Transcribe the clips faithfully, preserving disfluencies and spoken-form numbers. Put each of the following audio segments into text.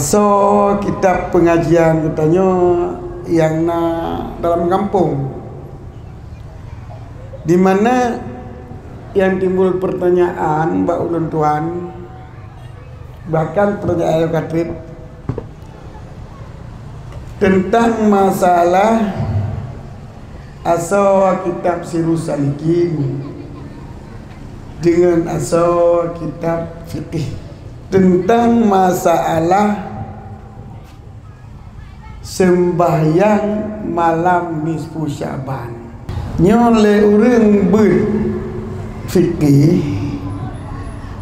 Soe kitab pengajian geutanyoe nyang na dalam gampông, di mana nyang timbul pertanyaan bak ulôn tuan, bahkan pertanyaan nyang ka trép teuntang masalah asoe kitab Sirus Salikin deungon asoe kitab fikih teuntang masalah seumbahyang malam nisfu Syaban. Nyoe lé ureuëng beuet fikih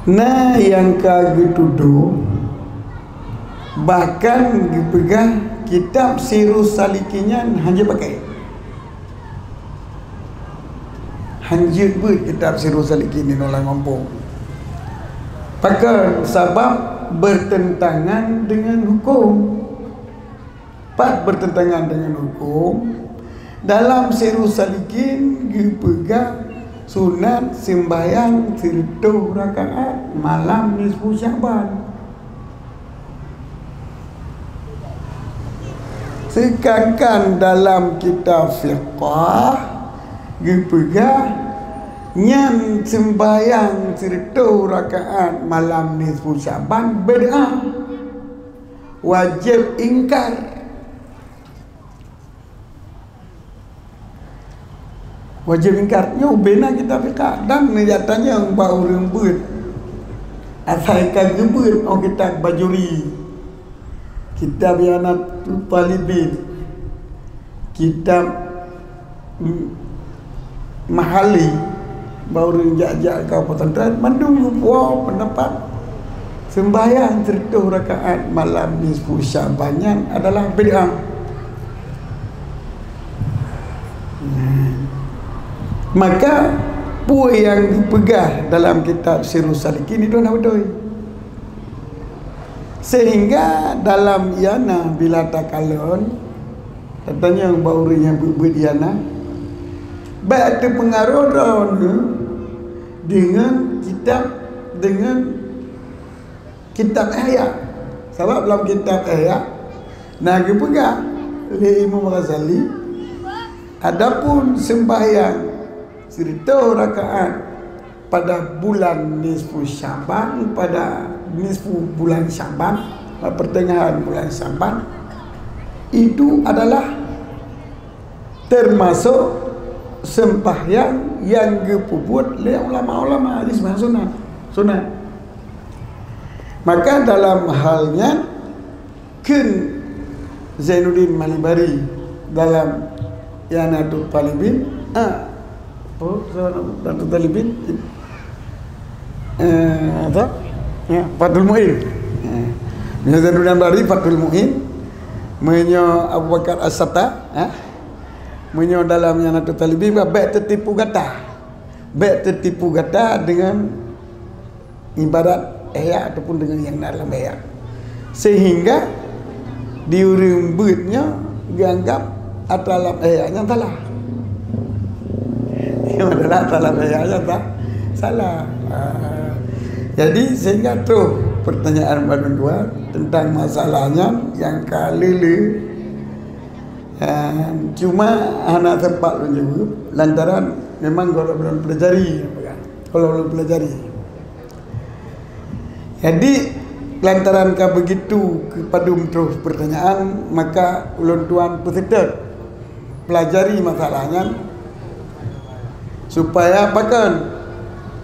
na nyang ka geutudoh, bahkan geupeugah kitab Sirus Salikin nyan hana jeuet pakai. Hana jeuet beuet kitab Sirus Salikin nyoe lam gampông. Pakon? Sabab bertentangan dengan hukum. Pat bertentangan dengan hukum, dalam Sirus Salikin geupeugah sunat seumbahyang sireutôh rakaat malam nisfu Syaban. Sedangkan dalam kitab fiqah geupeugah nyan seumbahyang sireutôh rakaat malam nisfu Syaban bid'ah. Wajéb ingkar. Wajéb ingkar. Nyoe ubena kitab fiqah dan neujak tanyong bak ureuëng beuet. Asai ka geubeuet 'oh kitab Bajuri, kitab I'anatut Thalibin, kitab Mahalli, bak ureuëng jak-jak ka pesantren, mandum geupuwoe pendapat seumbahyang sireutôh rakaat malam nisfu Syaban nyan adalah bid'ah. Maka peue nyang geupeugah dalam kitab Sirus Salikin itu hana beutôi. Sehingga dalam I'anah bila takalon, tatanyong bak ureuëng nyang beuet-beuet I'anah, bék teupeungaroh droeneuh deungon kitab, deungon kitab Ihya. Sabab lam kitab Ihya na geupeugah lé Imam Ghazali, adapun seumbahyang sireutôh rakaat pada bulan nisfu Syaban, pada nisfu bulan Syaban, pertengahan bulan Syaban, itu adalah termasuk seumbahyang nyang geupeubuet lé ulama-ulama, jadi seumbahyang sunat. Sunat. Maka dalam hal nyan, kheun Zainuddin Malibari dalam I'anatut Thalibin, ah, apa, I'anatut Thalibin, eh, apa? Ya, Fathul Mu'in. Ya. Meunyoe Zainuddin Malibari, Fathul Mu'in. Meunyoe Abu Bakar As-Satta, ya. Meunyoe dalam I'anatut Thalibin, bék teutipu gata. Bék teutipu gata deungon ibarat Ihya ataupun deungon nyang na lam Ihya. Sehingga di ureuëng beuet nyoe geuanggap atra lam Ihya nyan salah. Nyang adalah atra lam Ihya nyan sa-, salah. Ah. Jadi sehingga troh pertanyaan bandum dua tentang masalah nyan nyang ka lé-lé. Ah, cuma hana sempat lôn jaweueb lantaran memang gohlom lôn pelajari, gohlom lôn pelajari. Jadi, lantaran ka begitu keu padum troh pertanyaan, maka ulôn tuan peuseutôt pelajari masalah nyan supaya pakon?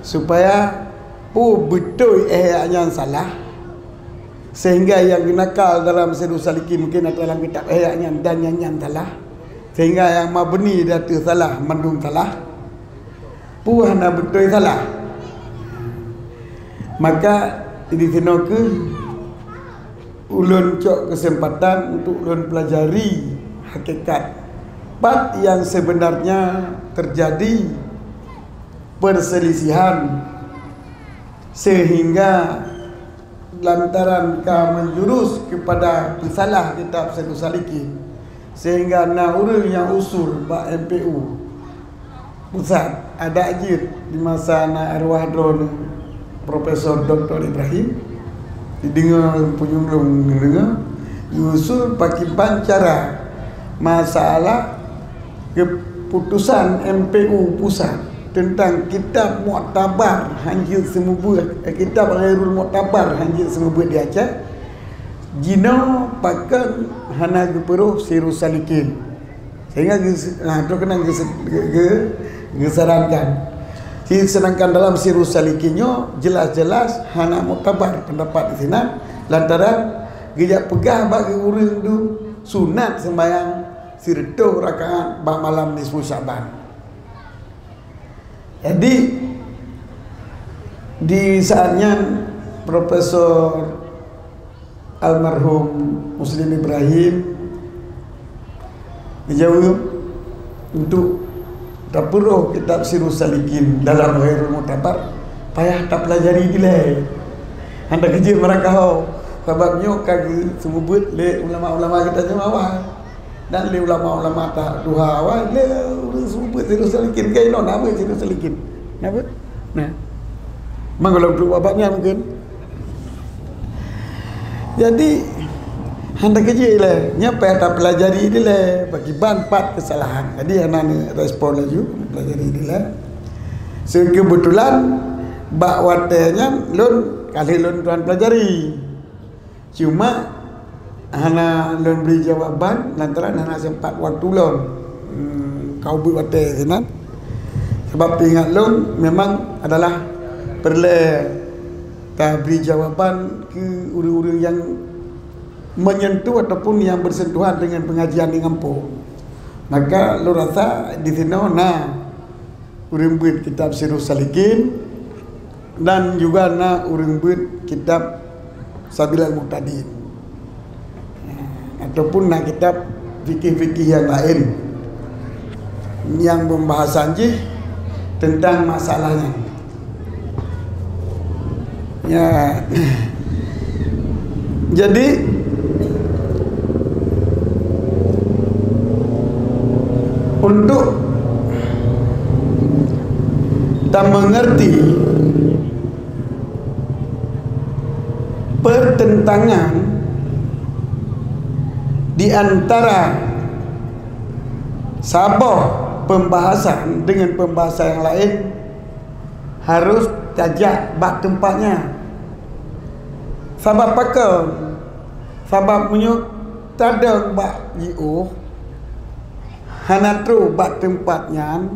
Supaya peue beutôi Ihya nyan salah, sehingga nyang geunakal dalam Sirus Salikin mungkin atau dalam kitab Ihya nyan dan nyan, nyan salah, sehingga nyang mabni di ateueh salah mandum salah. Peue hana beutôi salah. Maka di sinoe kheueh ulôn cok keuseumpatan untuk ulôn pelajari hakikat pat nyang seubeunarnya teujadi peuseulisihan, seuhingga lantaran ka meujurus keupada peusalah kitab Sirus Salikin, sehingga na ureuëng nyang usul bak M P U pusat, adak jeuet di masa na arwah droeneuh Profesor Doktor Ibrahim, Deungoe punyueng lôn deungoe, geuusul pakriban cara masalah keputusan M P U pusat teuntang kitab muktabar hanjeuet seumeubeuet, eh, kitab ghairul muktabar hanjeuet seumeubeuet di Aceh, jinoe pakon hana geupeurôh Sirus Salikin. Sehingga geus-, nah, troh keunan geus-, ge-, ge-, geusarankan. Si-, sedangkan dalam Sirus Salikin nyoe jelas-jelas hana muktabar pendapat di sinan, lantaran geujak peugah bak ureuëng dum sunat sembahyang sireutôh rakaat bak malam nisfu Sya'ban. Jadi, di saat nyan, Profesor Almarhum Muslim Ibrahim geujaweueb, untuk tapeurôh kitab Sirus Salikin dalam Ghairul Muktabar, payah tapelajari dilée. Hana keujeuet meurakaho, sabab nyoe ka geuseumeubeuet lé ulama-ulama geutanyoe awai. Dan lé ulama-ulama ta-, tuha awai, lé ureuëng seumeubeuet Sirus Salikin, ka inoe na beuet Sirus Salikin. Na beuet? Nah. Memang kalau duduk babak nyan mungkin. Jadi, hana keujeuet lé, nyan payah tapelajari dilée, pakriban pat keusalahan. Jadi, hana neurespon laju, pelajari dilée. Seukeubeutulan, bak watée nyan, lôn, ka lheueh lôn tuan pelajari. Cuma hana lôn bri jawaban lantaran hana sempat waktu lôn, hmm, ka ubit watée sinan. Sabab teuingat lôn memang adalah peureulée tabri jawaban keu ureuëng-ureuëng nyang menyentuh ataupun nyang bersentuhan dengan pengajian di gampông. Maka lôn rasa di sinoe na ureuëng beuet kitab Sirus Salikin, dan juga na ureuëng beuet kitab Sabilal Muhtadin, ataupun na kitab fikih-fikih nyang laén nyang pembahasan jih teuntang masalah nyan. Ya. Jadi, untuk tameungerti pertentangan di antara saboh pembahasan dengan pembahasan yang lain, harus tajak bak teumpat nyan. Sabab pakon? Sabab meunyoe tadong bak jiôh, hana troh bak teumpat nyan,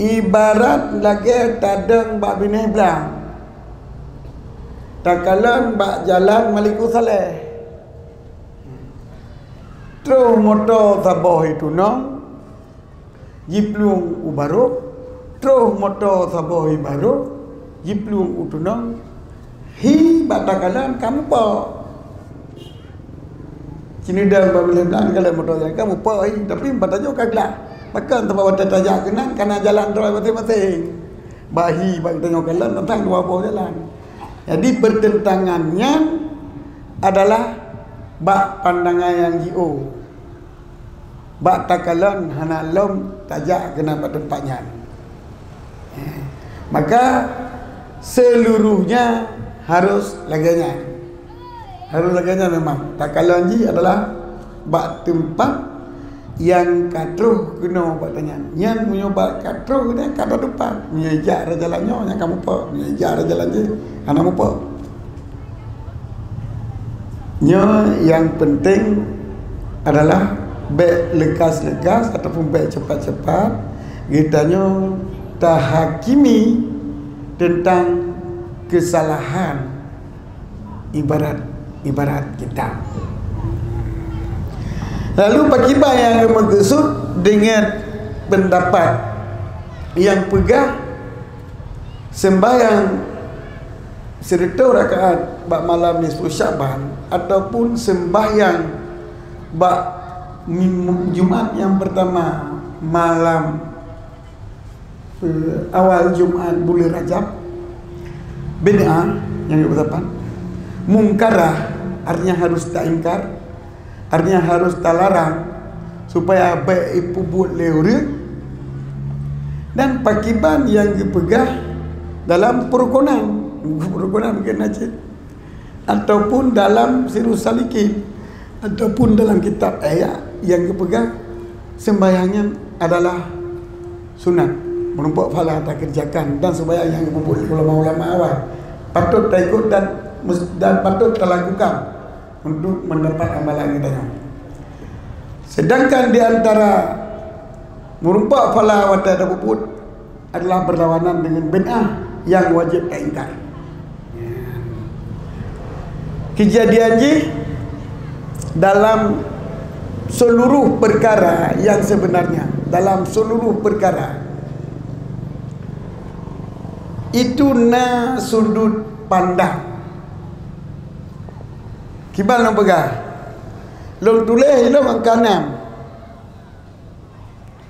ibarat lagée tadong bak binéh blang, takalon bak jalan Malikussaleh. Troh moto saboh i tunong, jiplueng u barôh, troh moto saboh i barôh, jiplueng u tunong, hi bak takalon ka mupok. Cit neudong bak binéh blang takalon moto nyan ka mupok hi, tapi bak tanyoe ka gleh. Pakon? Sabab watée tajak keunan ka na jalan droe maséng-maséng. Bak hi bak tanyoe kalon teuntang dua boh jalan. Jadi pertentangan nyan adalah bak pandangan nyang jiôh. Bak takalon hana lom tajak keunan bak teumpat nyan. Eh, maka seluruhnya harus lagée nyan. Harus lagée nyan memang. Takalon jih adalah bak teumpat nyang ka troh keunoe bak tanyan. Nyan meunyoe bak ka troh keunoe ka teumpat. Meunyoe jak rot jalan nyoe nyang ka mupok. Meunyoe jak rot jalan jih hana mupok. Nyoe nyang penting adalah bék leukas-leukas ataupun bék cepat-cepat geutanyoe tahakimi teuntang keusalahan ibarat-ibarat kitab. Lalu pakriban nyang meukeusut deungon peundapat nyang peugah sembahyang sireutôh rakaat bak malam nisfu Sya'ban ataupun sembahyang bak mim-, Jumat nyang peurtama malam, eh, awal Jumat buleuen Rajab, bid'ah nyang geupeutapan, mungkarah, artinya harus taingkar, artinya harus talarang supaya bék ipeubuet lé ureuëng, dan pakriban nyang geupeugah dalam peurukonan. Peurukonan mungken na cit. Ataupun dalam Sirus Salikin, ataupun dalam kitab Ihya nyang geupeugah seumbahyang nyan adalah sunat. Meurumpok pahala takeureujakan dan seumbahyang nyang geupeubuet ulama-ulama awai patôt taikot dan mus-, dan patôt talakukan untuk mendapat amalan geutanyoe. Sedangkan di antara meurumpok pahala watée tapeubuet adalah berlawanan dengan bid'ah yang wajib taingkar. Kejadian jih dalam seluruh perkara yang sebenarnya, dalam seluruh perkara itu na sudut pandang. Kiban lôn peugah, lôn tuléh ilôn angka nam.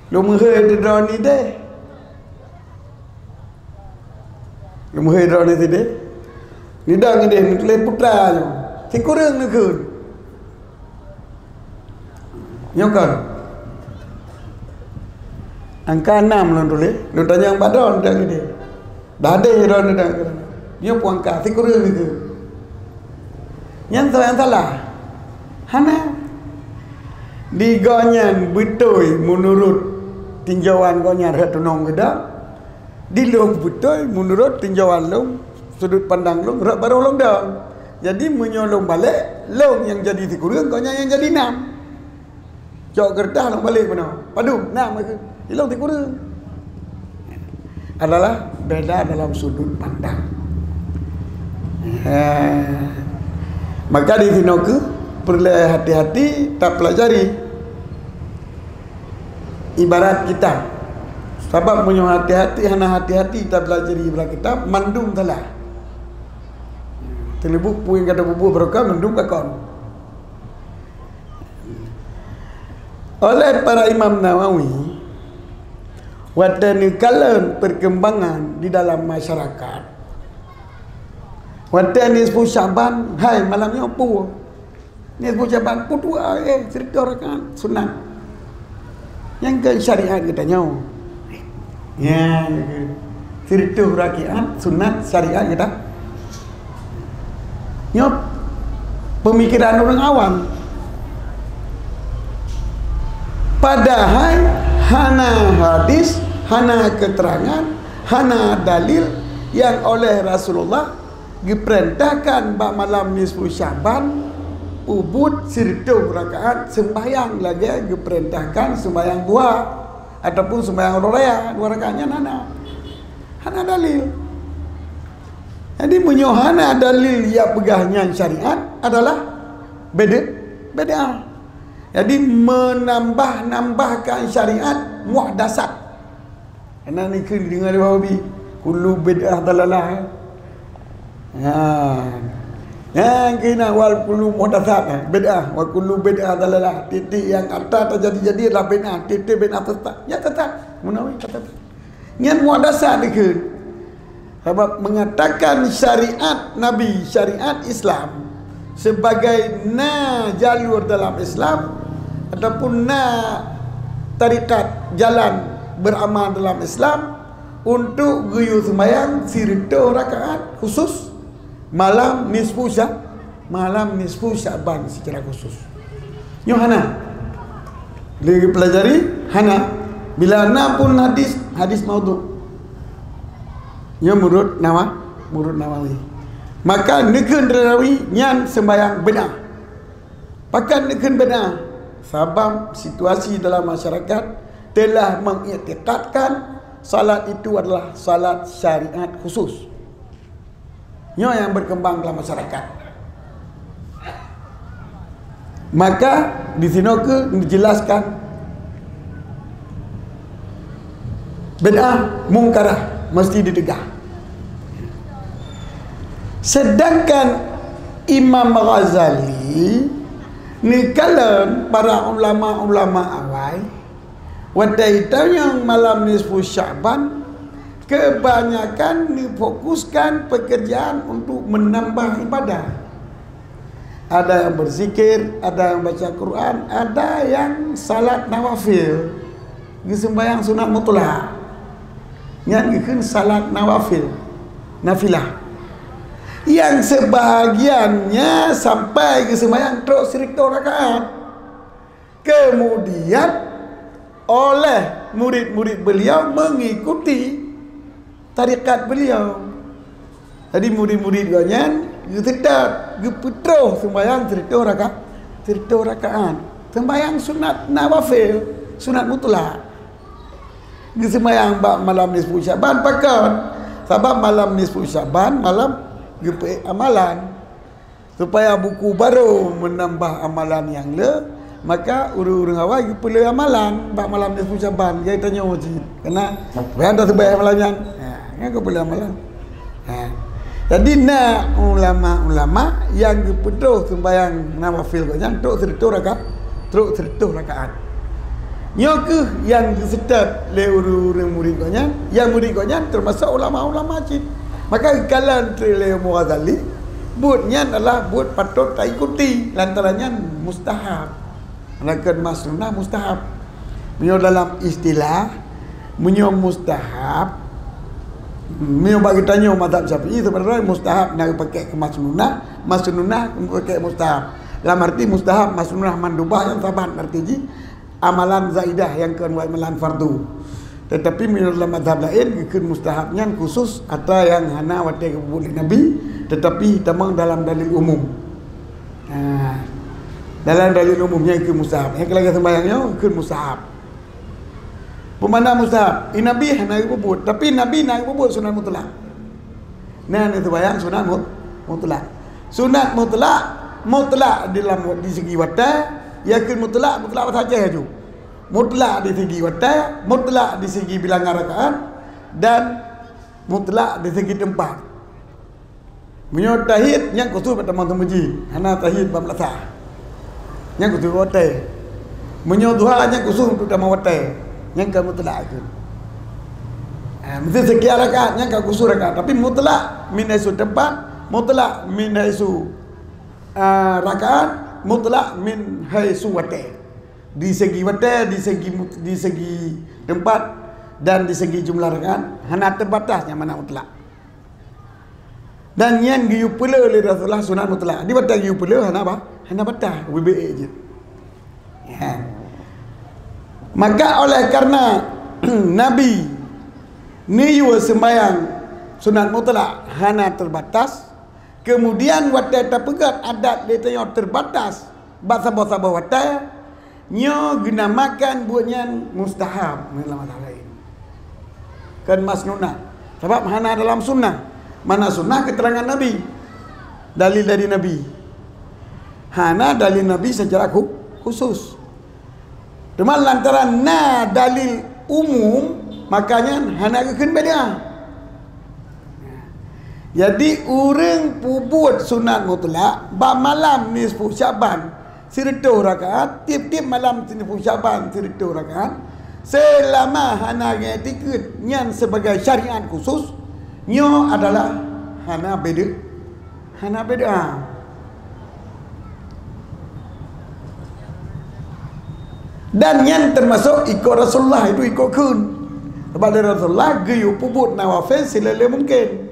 Lôn meuhôi droeneuh deh. Lôn meuhôi droeneuh sideh. Nidang deh, neutuléh putra nyoe. Sikureueng neukheun. Nyoe kon. Angka nam lôn tuléh, lôn tanyong bak droeneuh deh. Dah deh droeneuh deh. Nyoe puang ka, sikureueng neukheun. Nyan soe nyang salah? Hana. Di gobnyan beutôi meunurot tinjauan gobnyan rhot tunong geuda, di lôn beutôi meunurot tinjauan lôn, sudut pandang lôn rhot barôh lôn dong. Jadi meunyoe lôn balek, lôn nyang jadi sikureueng, gobnyan nyang jadi nam. Cok keureutah lôn balek meunoe. Padum, nam keuh. Ilôn sikureueng. Adalah beda dalam sudut pandang. Eh, maka di sinoe keuh peureulée hati-hati tapelajari ibarat kitab. Sabab meunyoe hati-hati, hana hati-hati tapelajari ibarat kitab, mandum salah. Teuleubuk peue nyang ka tapeubuet barokah, mandum ka kon. Oleh para Imam Nawawi, watée neukalon perkembangan di dalam masyarakat, watée nisfu Syaban, hai malam nyoe peue? Nisfu Syaban, peue dua, eh, sireutoh rakaat sunat. Nyang keu syariat geutanyoe. Nyan, sireutoh rakaat sunat syariat geuta. Nyoe pemikiran ureuëng awam. Padahai hana hadis, hana keterangan, hana dalil yang oleh Rasulullah geupeurintahkan bak malam nisfu Syaban peubuet sireutoh rakaat seumbahyang lagée geupeurintahkan seumbahyang duha ataupun seumbahyang uroe raya dua rakaat nyan hana. Hana dalil. Jadi meunyoe hana dalil nyang peugah nyan syariat adalah beda, beda. Jadi menambah-nambahkan syariat muhdasat. Karena ni keu deungoe lé Wahabi, kullu bid'ah dalalah. Ha. Nyang keunan wal kullu muhdasat, ha, bid'ah, wa kullu bid'ah dalalah. Titik nyang ata teujadi-jadi adalah bid'ah, titik bid'ah sesat. Nyan sesat. Meunawi kata nyan muhdasat dikeue. Sabab mengatakan syariat Nabi, syariat Islam sebagai na jalur dalam Islam ataupun na tarekat jalan beramal dalam Islam untuk geuyue seumbahyang sireutoh rakaat khusus malam nisfu Sya-, malam nisfu Syaban secara khusus. Nyoe hana. Lé geupelajari hana. Bila na pun hadis, hadis maudhu. Nyoe murut Nawa-, murut Nawawi. Maka neukheun Nawawi nyan seumbahyang bid'ah. Pakon neukheun bid'ah? Sabab situasi dalam masyarakat telah mengiktikadkan salat itu adalah salat syariat khusus. Nyoe nyang berkembang dalam masyarakat. Maka di sinoe keuh dijelaskan bid'ah mungkarah mesti ditegah. Sedangkan Imam Ghazali neukalon para ulama-ulama awai, watée tanyong malam nisfu Syaban, kebanyakan neufokuskan pekerjaan untuk menambah ibadah. Ada yang berzikir, ada yang baca Quran, ada yang salat nawafil, geuseumbahyang sunat mutlak. Nyan geukheun salat nawafil, nafilah. Nyang seubahagiannya sampai geuseumbahyang trok sireutôh rakaat. Kemudian oleh murid-murid beliau mengikuti tarekat beliau. Jadi murid-murid gobnyan geuseutôt, geupeutroh seumbahyang sireutôh raka-, sireutôh rakaat. Seumbahyang sunat nawafil, sunat mutlak. Geuseumbahyang bak malam nisfu Syaban, pakon? Sabab malam nisfu Syaban malam geupeuék amalan. Supaya buku barô meunambah amalan nyang le, maka ureuëng-ureuëng awai geupeuleueh amalan bak malam nisfu Syaban, jai tanyoe cit. Karena supaya anda seumbahyang malam nyan, ha, nyan geupeuleueh amalan. Ha. Jadi na ulama-ulama nyang geupeutroh seumbahyang nawafil gobnyan trok sireutôh raka-, trok sireutôh rakaat. Nyoe kheueh nyang geuseutôt lé ureuëng-ureuëng murit gobnyan, nyang murit gobnyan teumasok ulama-ulama cit. Maka geukalon teuk lé Imam Ghazali, buet nyan adalah buet patôt taikuti, lantaran nyan mustahab. Adakah masnunah mustahab. Meunyoe dalam istilah, meunyoe mustahab, meunyoe bak geutanyoe mazhab Syafi'i, sebenarnya mustahab na geupakai keu masnunah, masnunah geupakai mustahab. Dalam arti mustahab, masnunah, mandubah nyang saban arti jih amalan zaidah nyang kon amalan fardu. Tetapi meunyoe dalam mazhab laén geukheun mustahab nyan khusus atra nyang hana watée geupeubuet lé Nabi, tetapi tamong dalam dalil umum. Ha. Dalam dalil umum nyan geukheun mustahab. Nyang keu lagée seumbahyang nyoe geukheun mustahab. Peumana mustahab? I Nabi hana geupeubuet, tapi Nabi na geupeubuet sunat mutlak. Nah, ni seumbahyang sunat mut-, mutlak. Sunat mutlak, mutlak di dalam, di segi watée, yakni mutlak, mutlak bahasa Aceh aju. Mutlak di segi watée, mutlak di segi bilangan rakaat, dan mutlak di segi teumpat. Meunyoe tahiyat, nyan khusus bak tamong seumeujih, hana tahiyat bak meulasah. Nyan khusus watée. Meunyoe duha, nyan khusus untuk tamong watée. Nyan ka mutlak kheueh. Ah, meusti seukian rakaat, nyan ka khusus rakaat. Tapi mutlak min haitsu teumpat, mutlak min haitsu, ah, rakaat, mutlak min haitsu watée. Di segi watée, di segi mut-, di segi teumpat, dan di segi jumlah rakaat, hana teubatas nyang mana mutlak. Dan nyan geuyue peuleueh lé Rasulullah sunat mutlak. Di batang geuyue peuleueh hana ba-, hana batah, ubé-bé jeuet. Ya. Maka oleh karena Nabi neuyue seumbahyang sunat mutlak hana teubatas, kemudian watée tapeugét adat lé tanyoe teubatas bak saboh-saboh watée, nyoe geunamakan buet nyan mustahab, ngon lam masalah laén. Kon masnunah. Sabab hana dalam sunnah. Mana sunnah keterangan Nabi. Dalil dari Nabi. Hana dalil Nabi secara khu-, khusus. Teuma lantaran na dalil umum, makanya hana geukheun beda. Jadi, ureuëng peubuet sunat mutlak bak malam nisfu Syaban, sireutôh rakaat, tieb-tieb malam nisfu Syaban, sireutôh rakaat, seulama hana geuiktikeuet nyan sebagai syariat khusus, nyoe adalah hana beda, hana beda. Dan nyan teumasok ikot Rasulullah, itu ikot kheun. Sabab lé Rasulullah geuyue peubuet nawafil silé-lé mungken.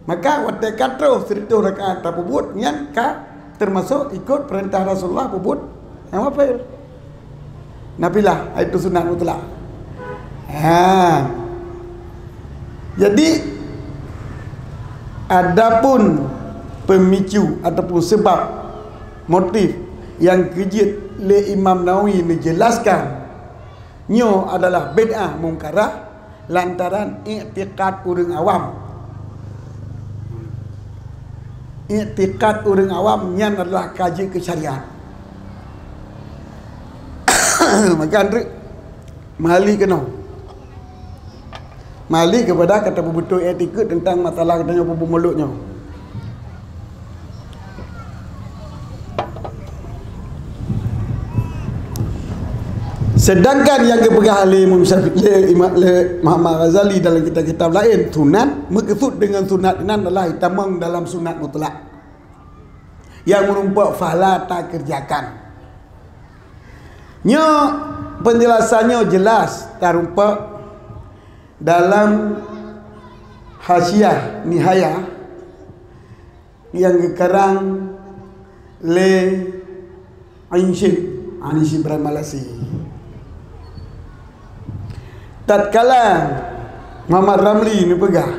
Maka watée ka troh sireutôh rakaat tapeubuet, nyan ka teumasok ikot peurintah Rasulullah peubuet nawafil. Nafilah, itu sunat mutlak. Ha. Jadi, adapun pemicu ataupun sebab motif nyang keujeuet lé Imam Nawawi neujelaskan nyoe adalah bid'ah mungkarah, lantaran iktikad ureuëng awam. Iktikad ureuëng awam nyan adalah ka jeuet keu syariat. Maka, Andrew, mali keunoe. Mali keupada ka tapeubeutôi iktikad teuntang masalah geutanyoe peubuet mulod nyoe. Sedangkan nyang geupeugah lé Imam Syafi'i, lé Ima-, lé Muhammad Ghazali dalam kitab-kitab laén, sunat, meukeusud deungon sunat inan adalah itamong dalam sunat mutlak. Nyang meurumpok fala takeurjakan. Nyoe penjelasan nyoe jelas tarumpok dalam Hasyiah Nihayah, nyang geukarang lé Ain Syekh Anis Ibrahim Al-Asi. Tatkala Muhammad Ramli neupeugah,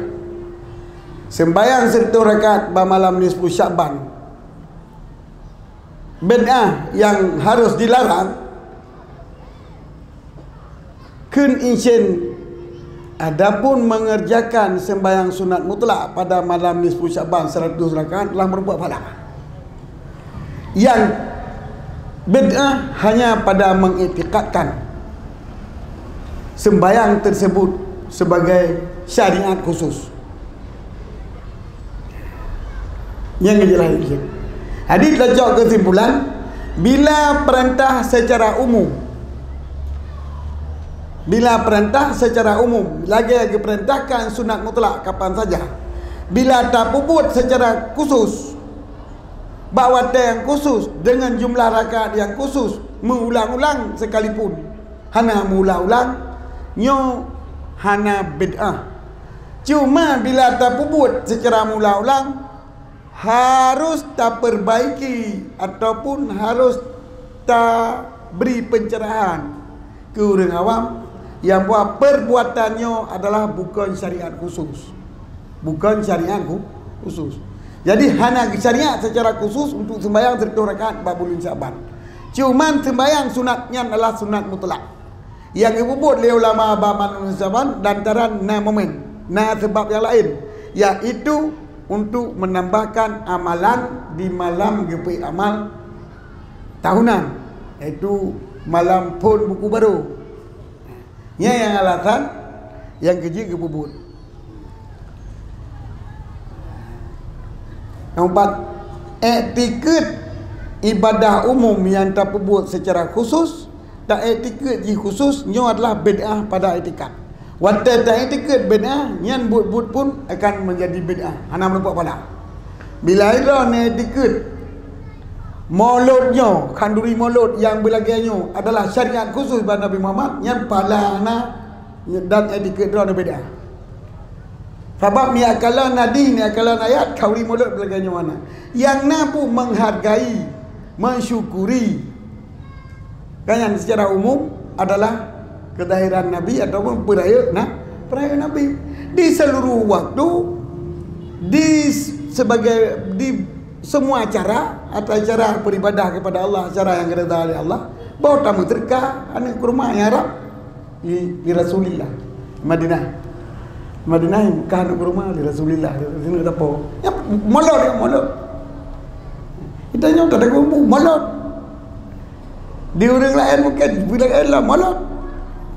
sembahyang sireutôh rakaat bak malam nisfu Sya'ban bid'ah nyang harus dilarang, kheun Ain Syekh, adapun mengerjakan sembahyang sunat mutlak pada malam nisfu Sya'ban seratus rakaat telah meureumpok pahala. Nyang bid'ah hanya pada mengiktikadkan sembahyang tersebut sebagai syariat khusus. Nyang jeulaih. Jadi, tacok keusimpulan, bila peurintah secara umum, bila peurintah secara umum, lagée geupeurintahkan sunat mutlak kapan saja, bila tapeubuet secara khusus, bak watée nyang khusus, deungon jumlah rakaat nyang khusus, meuulang-ulang sekalipun hana meuulang-ulang, nyoe hana bid'ah. Cuma bila tapeubuet secara meuulang-ulang, harus taperbaiki ataupun harus tabri pencerahan keu ureuëng awam nyang bahwa perbuatan nyoe adalah bukon syariat khusus. Bukon syariat khu-, khusus. Jadi, hana syariat secara khusus untuk sembahyang seratus rakaat bak buleuen Syaban. Cuman sembahyang sunat nyan adalah sunat mutlak. Nyang geupeubuet lé ulama bak malam Syaban lantaran na momen, na sebab nyang laén, yaitu untuk menambahkan amalan di malam geupeuék amal tahunan, yaitu malam phon buku baru. Nyan nyang alasan nyang keujeuet geupeubuet. Keumpat, iktikad ibadah umum nyang tapeubuet secara khusus, ta-iktikad jih khusus, nyoe adalah bid'ah pada iktikad. Watée ta-iktikad bid'ah, nyan buet-buet pun akan menjadi bid'ah, hana meurumpok pahala. Bila droe neuiktikad Maulud nyoe, khanduri Maulud nyang beulagée nyoe adalah syariat khusus bak Nabi Muhammad, nyan pahala na dan iktikad droe bid'ah. Sabab nyan kalon hadis, nyan kalon ayat, khanduri Maulud beulagée nyoe hana. Nyang na pun menghargai, mensyukuri. Kan nyan secara umum adalah kelahiran Nabi ataupun peurayek na, peurayek Nabi. Di seluruh waktu, di sebagai, di semua acara, atau acara beribadah kepada Allah, acara yang diridha oleh Allah, bahwa tamu terka aneuk kurma nyang harap di, di Rasulillah. Madinah. Madinah bukan aneuk kurma di Rasulillah. Di sini ada apa? Ya, Maulud, ya, Maulud. Kita nyoe tak ada gumbu, Maulud. Di ureuëng laén mungkin, ureuëng laén lah Maulud.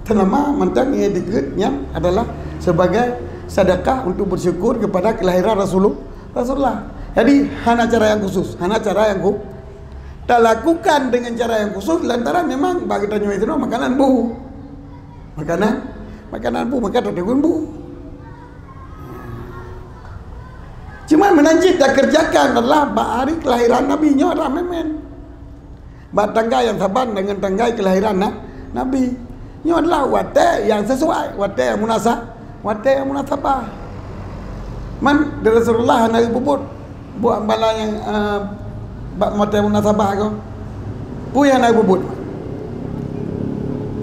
Teunama mantong iktikad nyan adalah sebagai sedekah untuk bersyukur kepada kelahiran Rasulullah, Rasulullah. Jadi, hana cara nyang khusus, hana cara nyang khu-, talakukan dengan cara nyang khusus lantaran memang bak geutanyoe itu makanan bu. Makanan, makanan bu, maka tatagun bu. Cuma meunan cit takeurjakan adalah bak hari kelahiran Nabi nyoe adalah memen. Bak tanggai nyang saban deungon tanggai kelahiran na-, Nabi. Nyoe adalah watée nyang sesuai, watée nyang munasa-, watée nyang munasabah. Man, di Rasulullah hana geupeubuet buet amalan nyang, eh, bak watée munasabah ko. Peue nyang hana geupeubuet?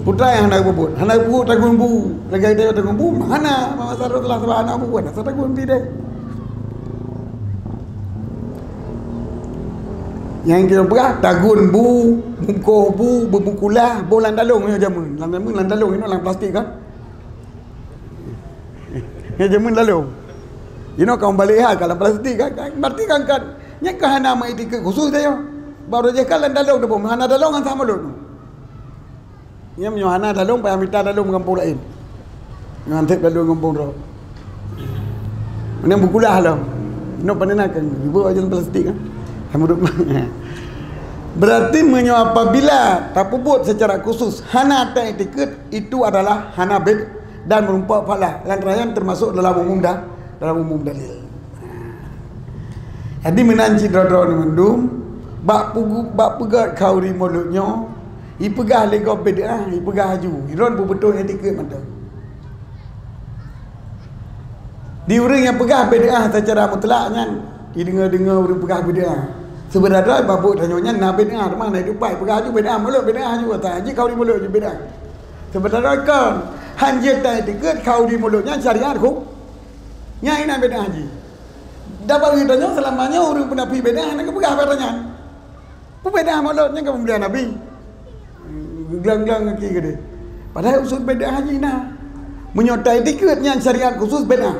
Peue nyang hana geupeubuet? Hana geupeubuet tagun bu. Lagée tagun bu, hana, masa Rasulullah sabab hana geupeubuet, hana tagun bu deh. Nyang kira peugah, tagun bu, bungkoh bu, beumukulah, boh lam dalong nyoe jameun. Lam jameun lam dalong inoe lam plastik kan? Nyoe jameun dalong. Inoe ka meubalek ha, ka lam plastik kan? Kan? Berarti kan, kan, nyan ka hana meuiktikad khusus saja. Baru jih kan lam dalong tu, hana dalong kan sama lôn. Nyan meunyoe hana dalong, payah mita dalong gampông laén. Ngon sép dalong gampông droe. Meunan beukulah lom. Nyoe pane na kan, ibu aja plastik kan. Kamu duk. Berarti meunyoe apabila tapeubuet secara khusus hana taiktikad, itu adalah hana bid dan meureumpok pahala. Lantaran termasuk dalam umum dah, dalam umum dalil. Jadi meunan cit droe-droe mandum, bak pugu-, bak peugét khanduri mulod nyoe, ipeugah lé gob bid'ah, ipeugah laju. Ilôn beubeutôi iktikad mantong. Di ureuëng nyang peugah bid'ah secara mutlak nyan, Jideungoe-deungoe ureuëng peugah bid'ah. Seubeunarjih bak buet tanyoe nyan na bid'ah, teuma na itu pai peugah aju bid'ah mulod, bid'ah aju ata jih khauri mulod jih bid'ah. Seubeunarjih kon, hanjeuet ta-itikeuet khauri mulod nyan syariat hukum. Nyan inan bid'ah jih. Dapat geutanyoe seulama nyoe ureuëng peunafi bid'ah hana geupeugah bak tanyan. Peubeda mulod nyang ka peumulia Nabi. Glang-glang kaki gede. Padahai usul beda haji na. Meunyoe tai dikeue nyan syariat khusus beda.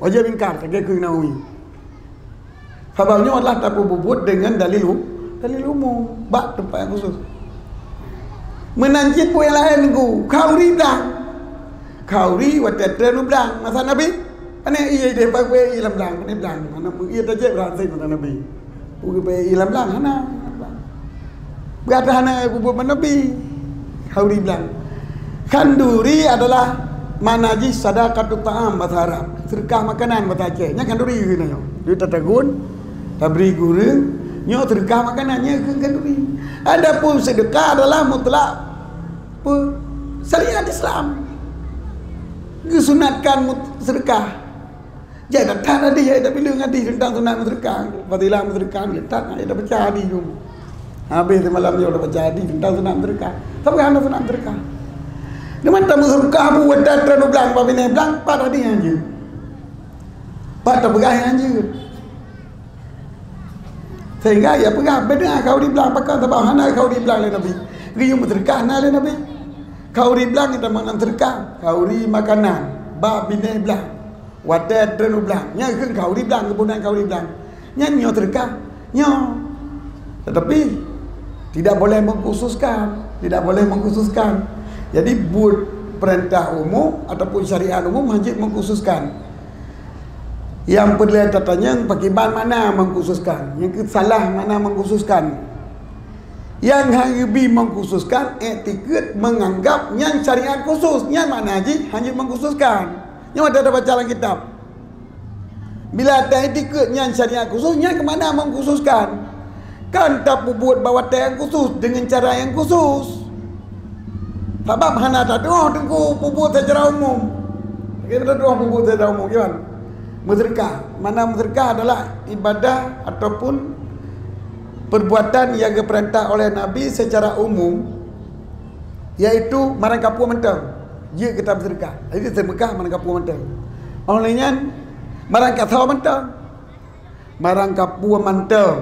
Wajib ingkar, lagée keu Nawawi. Sabab nyoe adalah tapeububuet dengan dalil u-, dalil umum bak teumpat yang khusus. Meunan cit peue nyang laén ku, khauri blang. Khauri watée treun u blang masa Nabi. Pane ié deh bak ié lam blang, pane blang. Mana ié tajak berhasil masa Nabi. Bukan ié lam blang hana. Berarti hana bubuet masa Nabi. Khauri blang. Khanduri adalah makna jih sadaqatut ta'am bahasa Arab. Sedekah makanan bahasa Aceh. Nya khanduri keunan nyoe. Di tatagun, tabri gureng, nyoe sedekah makanan nya keu khanduri. Adapun sedekah adalah mutlak pe-, syariat Islam. Geusunatkan mut-, sedekah. Jadi, that hadis, ayat tabileung hadis tentang sunat meusedekah. Fadilah meusedekah, letak ayat dah baca hadis tu. Habis semalam dia dah baca hadis tentang sunat meusedekah. Tapi hana sunat meusedekah. Di mana meusedekah buet dan terlalu blang, babine blang, pat hadis yang jeuet. Pat tapeugah yang jeuet. Sehingga ia peugah beda khauri blang, pakon sabab hana khauri blang lé Nabi. Geuyue meusedekah na lé Nabi. Khauri blang itu makna sedekah, khauri makanan, bak binéh blang. Watée treun u blang, nyan kheun khauri blang, geuboh nan khauri blang. Nyan nyoe sedekah, nyoe. Tetapi tidak boleh mengkhususkan, tidak boleh mengkhususkan. Jadi buet perintah umum ataupun syariat umum hana jeuet mengkhususkan. Nyang peureulée tatanyong pakriban makna mengkhususkan. Nyang keu salah makna mengkhususkan. Nyang hana geubi mengkhususkan, iktikeuet menganggap nyan syariat khusus. Nyan makna jih hana jeuet mengkhususkan. Nyoe dah tabaca lam kitab. Bila ta-iktikeuet nyan syariat khusus, nyan keu makna mengkhususkan. Kan tapeubuet bak watée nyang khusus, deungon cara nyang khusus. Sabab hana tatuoh teungku peubuet secara umum. Kita tatuoh peubuet secara umum, kiban? Meusedekah. Makna meusedekah adalah ibadah ataupun perbuatan yang geupeurintah oleh Nabi secara umum, yaitu marang kapue mantong jeuet keu tameusedekah. Jadi, seumeukah marang kapue mantong. Óh lheueh nyan, marang kasoe mantong. Marang kapue mantong,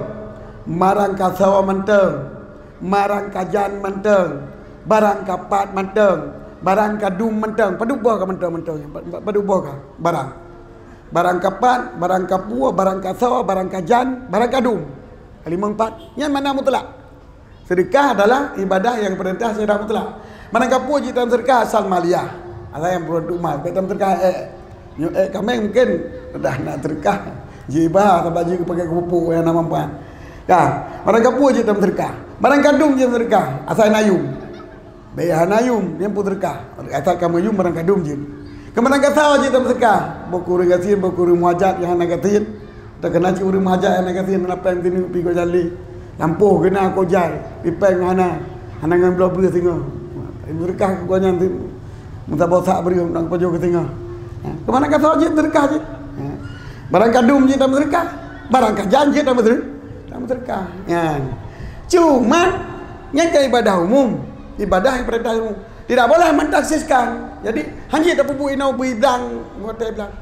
marang kasoe mantong, marang kajan mantong, barang kapat mantong, barang kadum mantong. Padub boh ka mantong-mantong? Pa-, pa-, padub boh ka barang? Barang kapat, barang kapue, barang kasoe, barang kajan, barang kadum. Limong pat. Nyan makna mutlak. Sedekah adalah ibadah yang perintah secara mutlak. Marang kapue jeuet tameusedekah asal maliyah. Asal nyang peurunoe tuh mal, bèk tameusedekah ék. Nyoe ék kaméng mungkin dah na sedekah. Jeuet iba, sabab jeuet pakai keu pupuk nyang na manfaat. Ka, marang kapue jeuet tameusedekah. Marang kadum jeuet tameusedekah. Asal na yum. Bèk hana yum, nyang peusedekah. Asai ka meuyum marang kadum jeuet. Keu marang kasoe jeuet tameusedekah. Boh keu ureuëng gasien, boh keu ureuëng muhajat nyang hana gasien. Teukeuna cit ureuëng muhajat nyang hana gasien, hana péng sineuk pi gobnyan lé. Lampôh geuna kojai, pi péng hana, hana ngon bloe breueh singoh. Meusedekah keu gobnyan meusaboh sak breueh nyang pajoh keu singoh. Ha, keu marang kasoe jeuet tameusedekah jeuet. Ha. Barang kadum jeuet tameusedekah. Barang kajan jeuet tameusedekah. Tameusedekah. Nyan. Cuman, nyan kan ibadah umum. Ibadah nyang perintah umum. Tidak boleh mentaksiskan. Jadi, hana jeuet tapeubuet inoe bri blang, watée blang.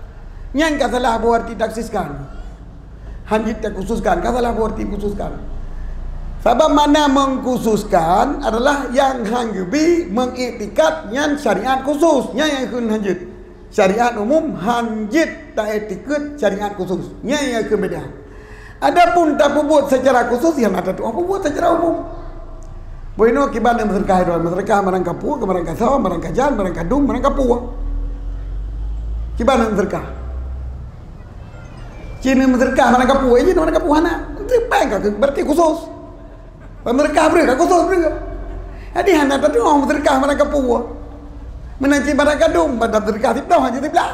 Nyan ka salah boh arti taksiskan. Hana jeuet takhususkan, ka salah boh arti khususkan. Sabab makna mengkhususkan adalah nyang hana geubi mengiktikad nyan syariat khusus. Nyan nyang kheun hana jeuet. Syariat umum hana jeuet ta-iktikeuet syariat khusus. Nyan nyang kheun beda. Adapun tapeubuet secara khusus, nyang na tatuoh peubuet secara umum. Boh inoe kiban nyang meusedekah droe, meusedekah marang kapue, keu marang kasoe, marang kajan, marang kadum, marang kapue. Kiban nyang meusedekah. Cit nyang meusedekah marang kapue, cit marang kapue hana. Itu péng ka berarti khusus. Meusedekah breueh ka khusus breueh. Jadi hana tatuoh meusedekah marang kapue. Meunan cit marang kadum, banda meusedekah siploh, hana siploh.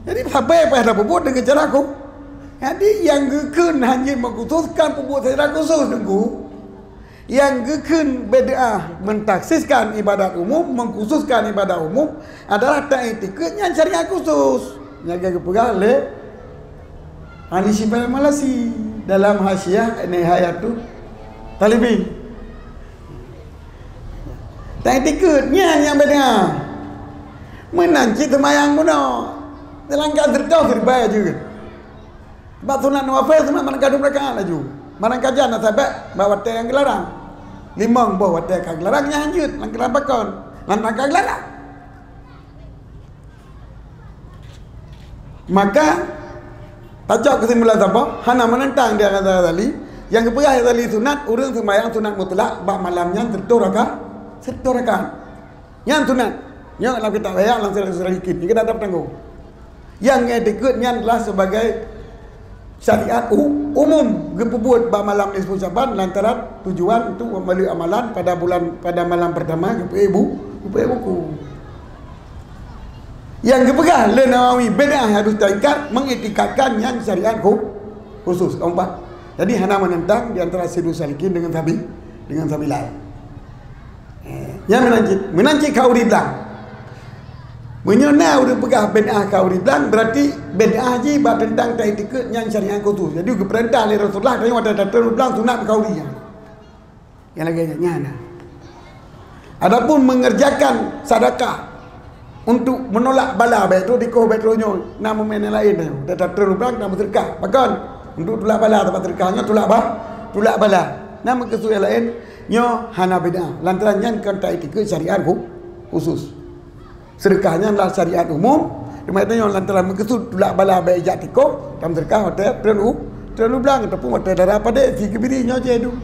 Jadi, sabe payah tapeubuet deungon cara ku. Jadi, nyang geukheun hana jeuet mengkhususkan peubuet secara khusus, Teungku. Nyang geukheun bid'ah mentaksiskan ibadat umum, mengkhususkan ibadat umum adalah ta-iktikeuet nyan syariat khusus. Nyang geupeugah lé Ahli Syifa Malasi dalam Hasyiah Nihayatut Thalibin. Taitikeuet nyan nyang bid'ah. Meunan cit seumayang bunoe. Dalam ka sirtoh siribèe jeuet. Bak sunat nawafil, sunat mangat ka dua rakaat laju. Mangat ka jan na sabab bak watèe nyang geularang. Limong boh watèe ka geularang nyan hanjeuet, lam keudroe pakon. Lantaran ka geularang. Maka, tacok keusimpulan saboh, hana meunentang di antara Ghazali, nyang geupeugah Ghazali sunat, ureueng seumayang sunat mutlak bak malam nyan sirtoh raka-, sirtoh rakaat. Nyan sunat. Nyoe lam kitab Ihya lam Siratul Salikin. Nyoe keunan tapeutanggung. Nyang geuitikeuet nyan adalah sebagai syariat u-, umum geupeubuet bak malam nisfu Syaban lantaran tujuan untuk membalut amalan pada bulan, pada malam pertama geupeuék bu-, geupeuék buku. Nyang geupeugah lé Nawawi bid'ah harus taingkar, mengiktikadkan nyan syariat khu-, khusus. Keempat. Jadi hana meunentang di antara Siratul Salikin dengan Sabi-, dengan Sabilal. Eh, nyan meunan cit, meunan cit khauri blang. Meunyoe na ureueng peugah bid'ah khauri blang, berarti bid'ah jih bak teuntang taitikeuet nyan syariat khusus. Jadi geupeurintah lé Rasulullah, tanyoe watèe tatrön u blang sunat khauri nyan. Nyang lagèe nyan, nyan na. Adapun mengerjakan sedekah untuk menolak bala, bèk troh dikoh, bèk troh nyoe, na momen nyang laén tanyoe. Watèe tatrön u blang, na beuseudeukah. Pakon? Untuk tulak bala, teuma seudeukah nyoe tulak ba-, tulak bala. Na meukeusud nyang laén. Nyoe hana bid'ah, lantaran nyan kon taitikeuet syariat khu-, khusus. Seudeukah nyan lah syariat umum, teuma tanyoe lantaran meukeusud tulak bala bèk jak tikoh, tameuseudeukah watèe trön u, trön u blang ataupun watèe dara padé, si keubiri nyoe jeuet tu.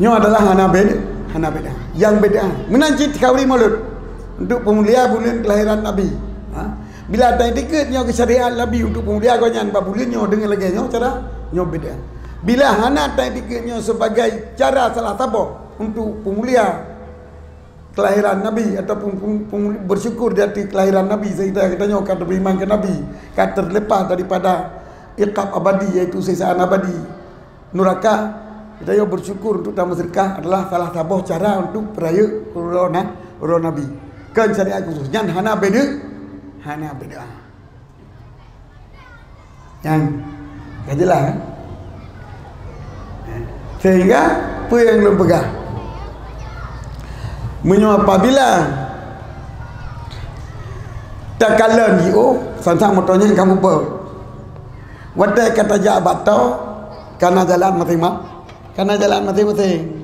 Nyoe adalah hana bid-, hana bid'ah. Nyang bid'ah, meunan cit khauri Maulud untuk peumulia buleuen kelahiran Nabi. Ha? Bila taitikeuet nyoe keu syariat Nabi untuk peumulia gobnyan bak buleuen nyoe deungon lagèe nyoe cara, nyoe bid'ah. Bila hana taitikeuet nyoe sebagai cara salah saboh untuk peumulia kelahiran Nabi ataupun pem-, pem-, bersyukur di ateueh kelahiran Nabi, sehingga geutanyoe ka teuberiman keu Nabi, ka terlepas daripada iqab abadi, yaitu siksaan abadi nuraka, geutanyoe bersyukur untuk tameuseudeukah adalah salah saboh cara untuk peurayeuk uroe na-, uroe Nabi. Kon syariat khusus. Nyan hana bid'ah, hana bid'ah. Nyan ka jeulaih, kan? Sehingga, peue nyang lôn peugah? Meunyoe apabila takalon jiôh, sang-sang moto nyan ka muphom. Watèe ka tajak bak toh, ka na jalan maséng-ma-, ka na jalan maséng-maséng.